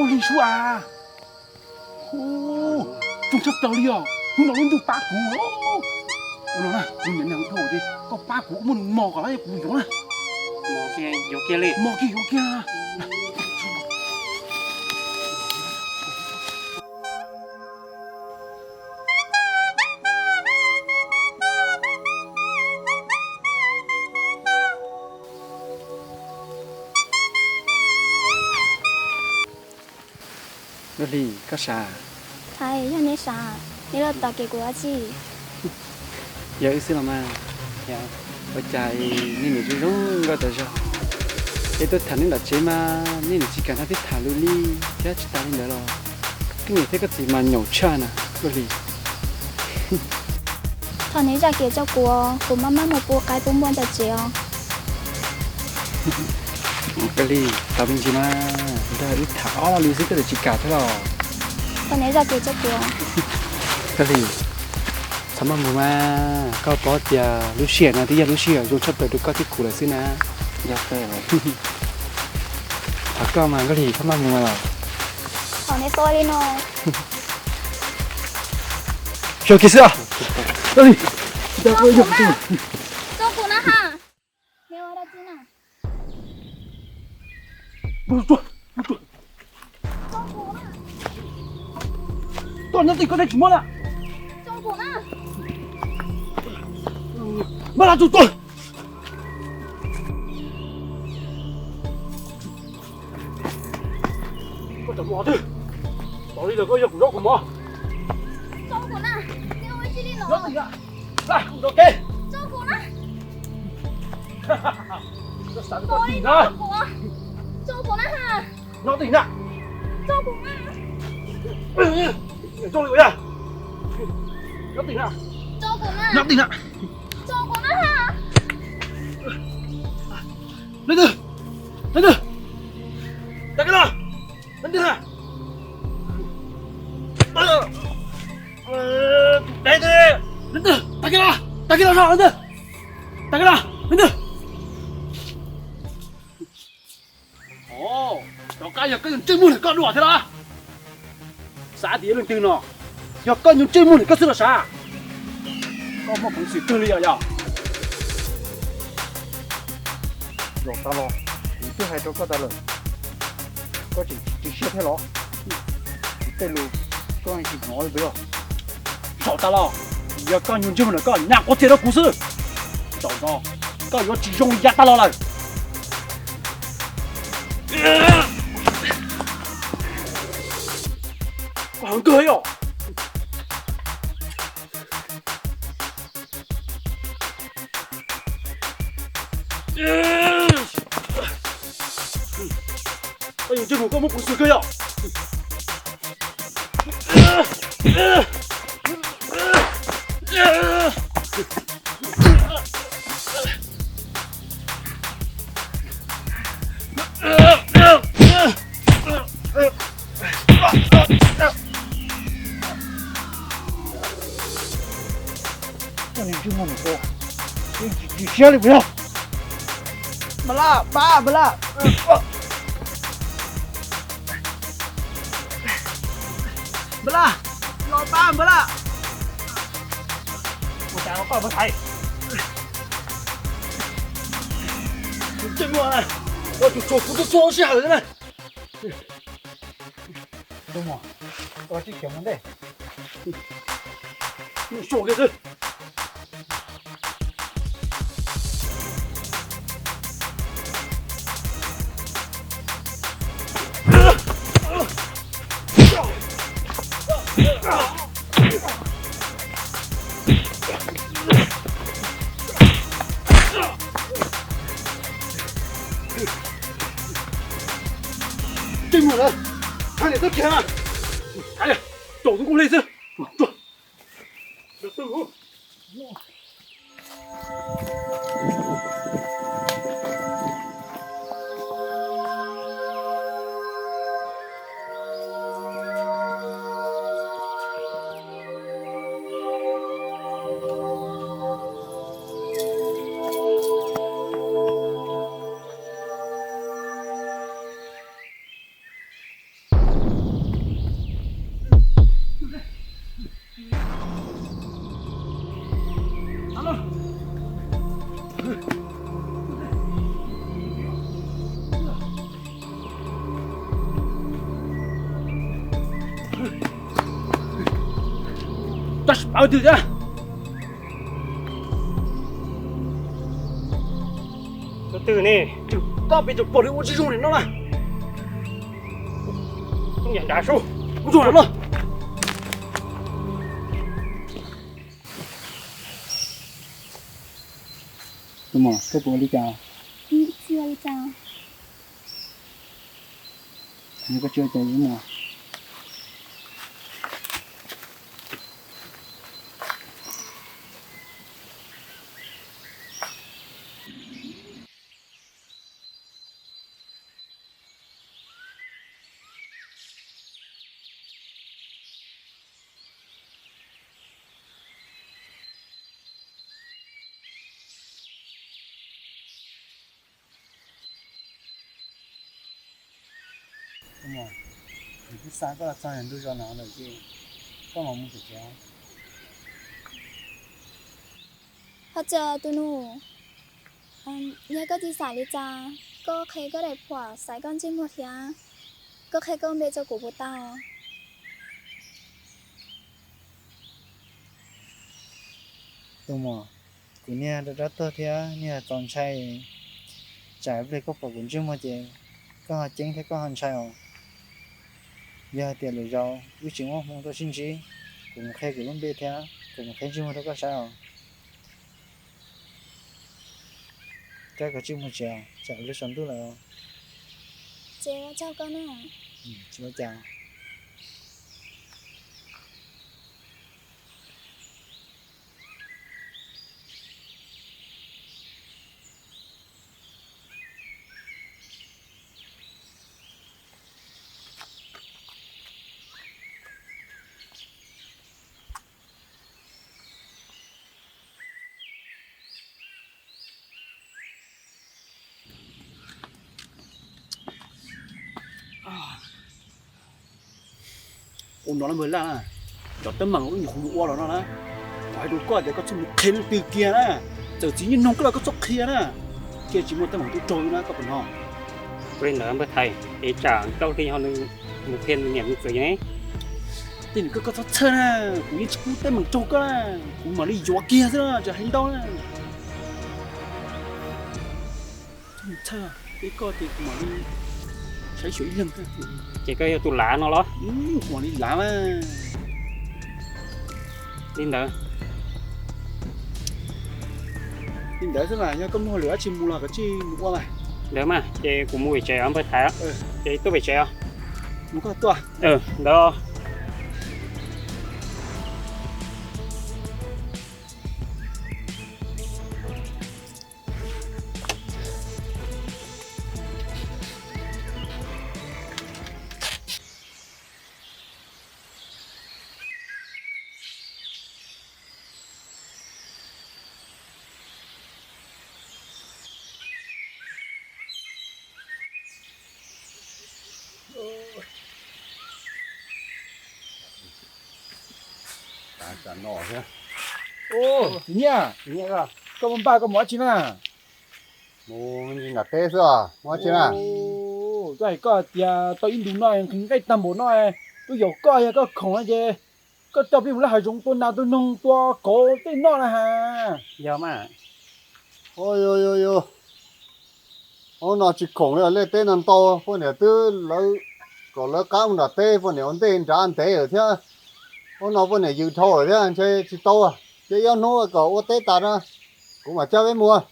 Ua li sub as. Zoo tshaj plaws li os, hnub no lub ntuj pab kuv. Ua no na, kuv niam neeg dhau ces koj pab kuv muab nws mos kom lawv kuv yuav na. Mos kiag yuav kiag. Nkauj Hli, koj sav? Thaiv, yog neb sav, neb los tom kev kuv ua tsi? Yog wb xwb los mas. Ua cas nej niam zoo zoo nkauj tas zog, es tuaj tham nej nram tsev mas nej niam tsis kam nrog peb tham lus li thiab. Tsis tas li ntawd los koj niam thiab koj txiv mas nyaum tshaj na Nkauj Hli. Thov neb zam kev rau kuv, kuv maj maj mus pub qaib pub npua ntawm tsev os. Nkauj Hli, tau me ntsis mas, nrog wb tham ob lo lus xwb koj tseem tsis kam thiab los? Thov neb zam kev rau kuv. Nkauj Hli, txhob maj mus mas, koj paub tias lub sij hawm no twb yog lub sij hawm zoo tshaj plaws rau koj thiab kuv lawm xwb na. Yog, thov koj mas Nkauj Hli, txhob maj mus mas los. Thov neb txhob li no. Xyov kev xwb os. Nkauj Hli, tso kuv na ha. Koj nyob twg koj thiaj tsis mob na. Npaj las tus tuag. Koj cov mov twg? Tos li lawm koj yog kuv zaub kuv mov. Nyob twg na? Koj xav koj tim na. Nyob twg na? Nyob twg na? Nyob twg na? Leej twg? Leej twg? Tag kis los! Leej twg na? Leej twg? Tag kis los! Tag kis los! Leej twg? Tag kis los! Leej twg? Rov qab yog koj yug ntsej muag ntawm koj dua thiab los? Xav tias leej twg no, yog koj yug ntsej muag ntawm koj xwb los sav. Koj muaj peev xwm kawg li os yog. Zaum tas los kuv twb hais rau koj tas lawm, koj tseem tsis siab thiab los? Kuv tej lus koj tsis hnov li puas yog? Zaum tas los yog koj yug ntsej muag ntawm koj nyas quav txias rau kuv xwb. Zaum no koj yuav tsis zoo li yav tas los lawm. Koj heev kawg os. Koj yug ntsej muag koj muaj peev xwm kawg yog. Koj niag ntsej muag ntawm koj, yeej tsis siab li puas yog? Npawg Laj, pab Npawg Laj. Npawg Laj, los pab Npawg Laj. Ua cas koj Npawg Thaiv? Ntsej muag, ua tsum tshuam kuv tuaj txog lub sij hawm na. Ntsej muag, koj tsis khiav mus ntej. Mus xyuas kiag xwb. Ntsej muag na, hais niam tub kiag na. Caum tus Nkauj Hli xwb. Tab sis pab twg thiab? Tus twg ne? Tseem tab peb cov pog li ua tsis zoo li no na. Ub, yam nrad sub. Ub, zoo no. Tus muam, koj puas ua li cas? Tsis ua li cas. Yog koj tsis ua cas ib muam. Tus muam, kuv twb xa koj los txog ntua zos no lawm ces koj mam mus pem tsev. Haj txawm tus nus, yog koj tsis xav li cas, koj qhia koj daim phuam xaiv koj ntsej muag thiab, koj qhia koj npe rau kuv puas tau? Tus muam, kuv niag rau rab tuag thiab niag txaus ntshai, tsam pliag koj pom kuv ntsej muag ces koj ho ceeb thiab koj ho ntshai os. Yog hais tias lwm zaus wb tseem muaj hmoo tuaj sib ntsib, kuv mus qhia kuv lub npe thiab kuv mus qhia ntsej muag rau koj saib os. Koj kav tsij mus tsev, tsam lub saum ntuj lawm. Tsis ua cas. Ua no na npawg Laj, cov teeb meem wb nyuam qhuav mus ua los no na, kuv hais rau koj tias koj txhob mus qhia leej twg kiag na. Txawm txiv nyiaj noog koj los koj txhob qhia na, thiaj tsis muaj teeb meem tuaj raug wb na, koj puas hnov? Ua li ntawd npawg Thaiv, es tsam nkauj hli ho nws mus qhia nws niam nws txiv ne. Tej nws koj koj txhob txhawj na, kuv yeej tsis pub teeb meem raug koj na, kuv mam li yuav kiag xwb na, tsis hais ntau na. Txhob mus txhawj, peb koj ces kuv mam li saib xyuas ib leeg. Ces koj yog tus lav no los? Kuv mam li lav mas. Li ntawd. Li ntawd xwb mas, yog koj muaj lwm dab tsi mus los kav tsij mus ua mas. Ntawd mas ces kuv mus pem tsev os npawg Thaiv, ces tuaj pem tsev os. Mus koj tuaj. Ntawd. Ub, txiv Nyiaj, koj mus npaj koj mus dab tsi na? Mus nram teb xwb os, mus dab tsi na? Koj hais koj tias tau ib ntus no nqhis nqaij tag npaum no, twb yaum koj yog koj khoom ces koj coj peb mus lawm hav zoov tua nas tua noog tua kauv tej noj na has. Yog mas. Ub, yog yog yog, hnub no tsis khoom li, lej teb no ntau, poj niam twb lawv kom lawv qab mus nram teb, poj niam ua ntej nrad ntev lawm thiab. Hnub no poj niam yws dhau lawm thiab ntshe tsis tau, cia ib ob hnub kom ua teb tas na, kuv mam coj peb mus.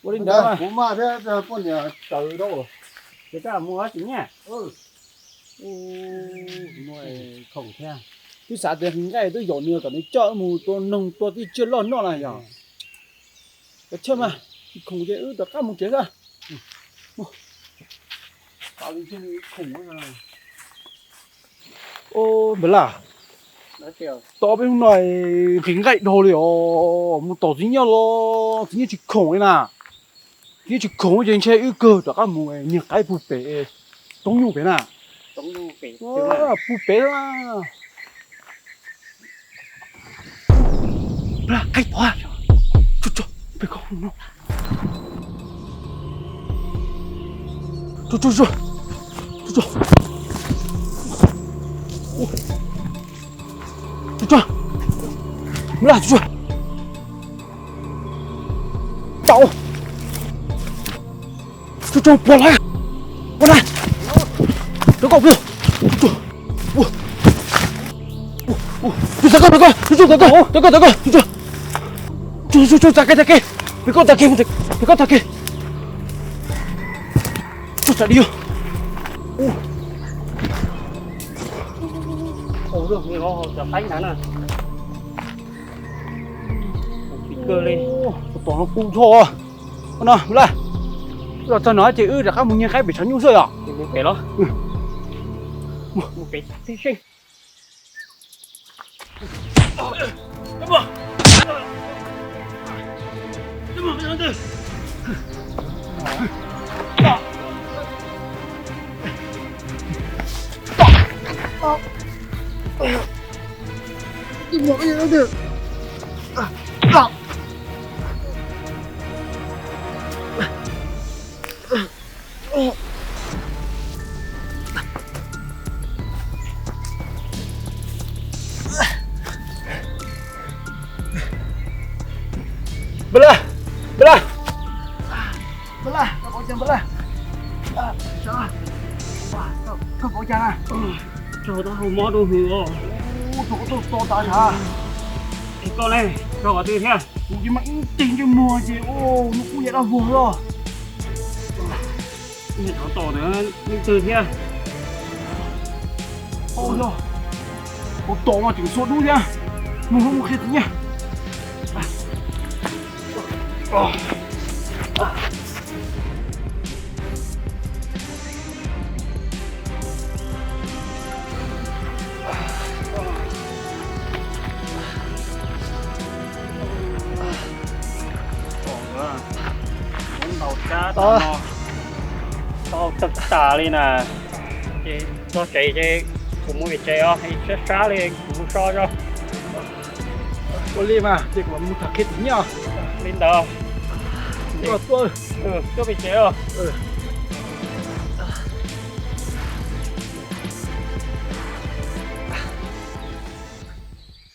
Ua li ntawd kuv maj thiab, poj niam tsaws dhau. Ces koj mus os txiv Nyiaj. Khoom thiab. Twb xav tias nqaij twb yaum nws kom nws coj wb mus tua noog tua tej tsiaj loj noj na yog. Koj chawj mas, tsis khoom ces wb rov qab mus tsev xwb. Ub, npawg Laj, tau peb hnub no nqhis nqaij dhau li os, mus tom txiv Nyiaj los txiv Nyiaj tsis khoom li na. Txiv Nyiaj tsis khoom ces ntshe wb kawg rov qab mus niag qaib pug pem roob nyuj pem na. Pub pem la. Qaib tod. Tsuag tsuag, pem ko no. Tsuag tsuag tsuag. Tsuag tsuag. Tsuag tsuag. Tsuag tsuag. Tau. Tsuag tsuag, pom lawm. Ua na. Rov koj pw. Tsuag tsuag. Ua. Ua. Tsuag tsuag, tsuag tsuag, tsuag tsuag, tsuag tsuag. Tsuag tsuag, tsuag tsuag, txav kev, txav kev. Pem koj txav kev, pem koj txav kev. Tsuag txav di. Ua. Cov qaib ntawd na. Kawg li. Tus tom no kub nrho. Ua no Nplaj, wb los txog no ces wb rov qab mus nyiag qaib pem tshav nyuj xwb yom. Pem los? Mus pem tib si. Npawg Laj, Npawg Laj, Npawg Laj, koj pom cas Npawg Laj? Koj pom cas na? Raug taub hau mob rau hwv os. Ua, raug koj tuaj to tas sav. Es koj ne, raug qhov twg thiab? Kuv ces mas ib teg ntsej muag ces ua nws kuj yam dab vuag los. Niag tsov tom ntawd leej twg thiab? Ua yog, hauv tod mas tseem txhua dub thiab. Mus mus qhia txiv nyiaj. Muab ntaus tsab tau tag tas li na. Ces txog tsev ces kuv mus pem tsev os, sab sab li kuv mus so tso. Ua li mas ces kuv mam mus tham qhia txiv nyiaj. Li ntawd. Koj tuaj, tuaj pem tsev os.